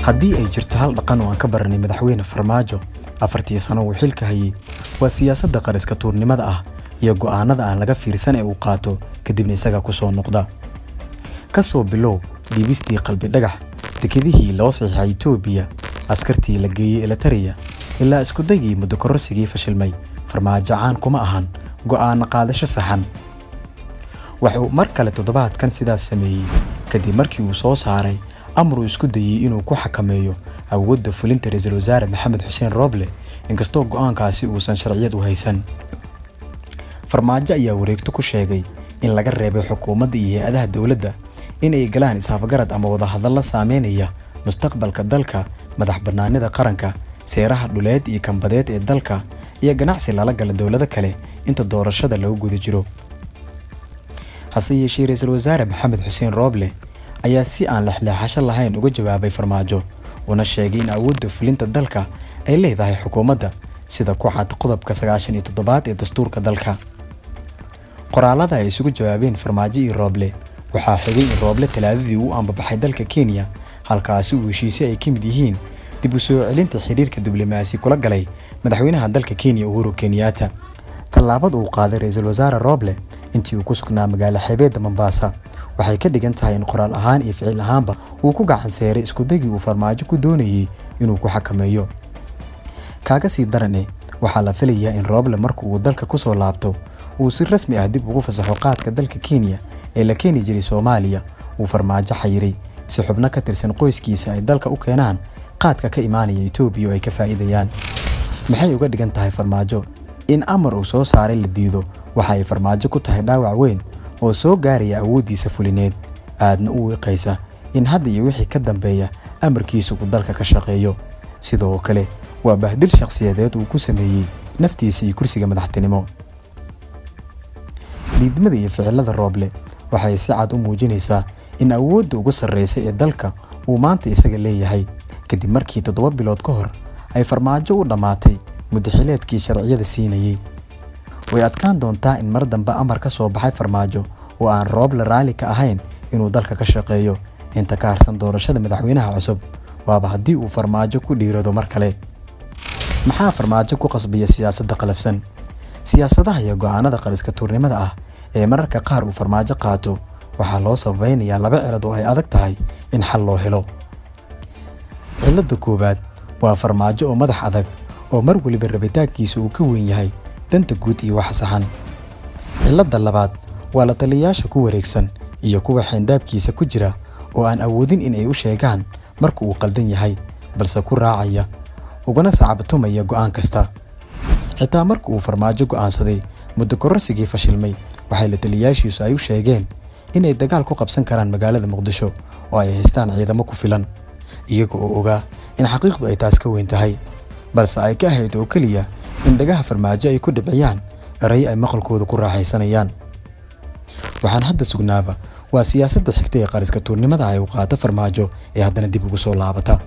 Haddii ay jirto hal dhaqan oo aan ka baranay Madaxweyne Farmaajo 4-tii sano uu xilka hayay, waa siyaasadda qariska tuurnimada ah iyo go'aanada aan laga fiirsan ee uu qaato, kadibna isaga ku soo noqda. Ka soo bilow dhiibistii Qalbi Dhagax, dekedihii loo saxiixay Itoobiya, askartii la geeyey Eritrea, ilaa isku daygii muddo kororsigii fashilmay, Farmaajo caan kuma ahan go'aan qaadasho saxan. Waxa uu mar kale toddobaadkan sidaas sameeyey kadib markii uu soo saaray amar uu isku dayey inuu ku xakameeyo awoodda fulinta Ra'iisul Wasaare Maxamed Xuseen Rooble, inkastoo go'aankaasi uusan sharciyad u haysan. Farmaajo ayaa wareegto ku sheegay in laga reebay xukuumadda iyo hay'adaha dowladda in ay galaan is-afgarad ama wadahadallo saameynaya mustaqbalka dalka, madax bannaanida qaranka, seeraha dhuleed iyo kan badeed ee dalka, iyo ganacsi lala gala dowlado kale inta doorashada lagu guda jiro. Hase yeeshee, Ra'iisul Wasaare Maxamed Xuseen Rooble ayaa si aan lexleexasho lahayn uga jawaabay Farmaajo, una sheegay in awoodda fulinta dalka ay leedahay xukuumadda, sida ku cad qodobka 97aad ee dastuurka dalka. Qoraallada ay isugu jawaabeen Farmaajo iyo Rooble waxaa xigay in Rooble Talaadadii uu ambabaxay dalka Kenya, halkaasi uu heshiisyo ay ka mid yihiin dib u soo celinta xiriirka diblomaasi kula galay madaxweynaha dalka Kenya, Uhuru Kenyatta. Tallaabada uu qaaday Ra'iisul Wasaare Rooble intii uu ku sugnaa magaalo xeebeedda Mombasa waxay ka dhigan tahay in qoraal ahaan iyo ficil ahaanba uu ku gacan seeray isku daygii uu Farmaajo ku doonayay inuu ku xakameeyo. Kaaga sii darane, waxaa la filayaa in Rooble marka uu dalka ku soo laabto uu si rasmi ah dib ugu fasaxo qaadka dalka Kenya ee la keeni jiray Soomaaliya uu Farmaajo xayiray, si xubno ka tirsan qoyskiisa ay dalka u keenaan qaadka ka imaanaya Itoobiya oo ay ka faa'iidayaan. Maxay uga dhigan tahay Farmaajo in amar uu soo saaray la diido? Waxa ay Farmaajo ku tahay dhaawac weyn oo soo gaaraya awooddiisa fulineed, aadna u wiiqaysa in hadda iyo wixii ka dambeeya amarkiisa uu dalka ka shaqeeyo. Sidoo kale waa bahdil shakhsiyadeed uu ku sameeyey naftiisa iyo kursiga madaxtinimo. Diidmada iyo ficilada Rooble waxay si cad u muujinaysaa in awoodda ugu sarreysa ee dalka uu maanta isaga leeyahay, kadib markii 7 bilood ka hor ay Farmaajo u dhammaatay muddo xileedkii sharciyada siinayay. Way adkaan doontaa in mar dambe amar ka soo baxay Farmaajo oo aan Rooble raalli ka ahayn inuu dalka ka shaqeeyo inta ka harsan doorashada madaxweynaha cusub, waaba haddii uu Farmaajo ku dhiirado mar kale. Maxaa Farmaajo ku qasbaya siyaasadda qalafsan? Siyaasadaha iyo go'aanada qariska tuurnimada ah ee mararka qaar uu Farmaajo qaato waxaa loo sababeynayaa laba cilad oo ay adag tahay in xal loo helo. Cilladda koowaad waa Farmaajo oo madax adag, oo mar waliba rabitaankiisa uu ka weyn yahay danta guud iyo waxa saxan. Cilladda labaad waa la taliyayaasha ku wareegsan iyo kuwa xeyndaabkiisa ku jira oo aan awoodin in ay u sheegaan marka uu qaldan yahay, balse ku raacaya ugana sacabtumaya go'aan kasta. Xitaa marka uu Farmaajo go'aansaday muddo kororsigii fashilmay, waxay la taliyayaashiisu ay u sheegeen inay dagaal ku qabsan karaan magaalada Muqdisho oo ay haystaan ciidamo ku filan, iyaga oo ogaa in xaqiiqdu ay taas ka weyn tahay, balse ay ka ahayd oo keliya in dhagaha Farmaajo ay ku dhibciyaan erayo ay maqalkooda ku raaxaysanayaan. Waxaan hadda sugnaaba waa siyaasadda xigta ee qariska tuurnimada ay u qaata Farmaajo ee haddana dib ugu soo laabata.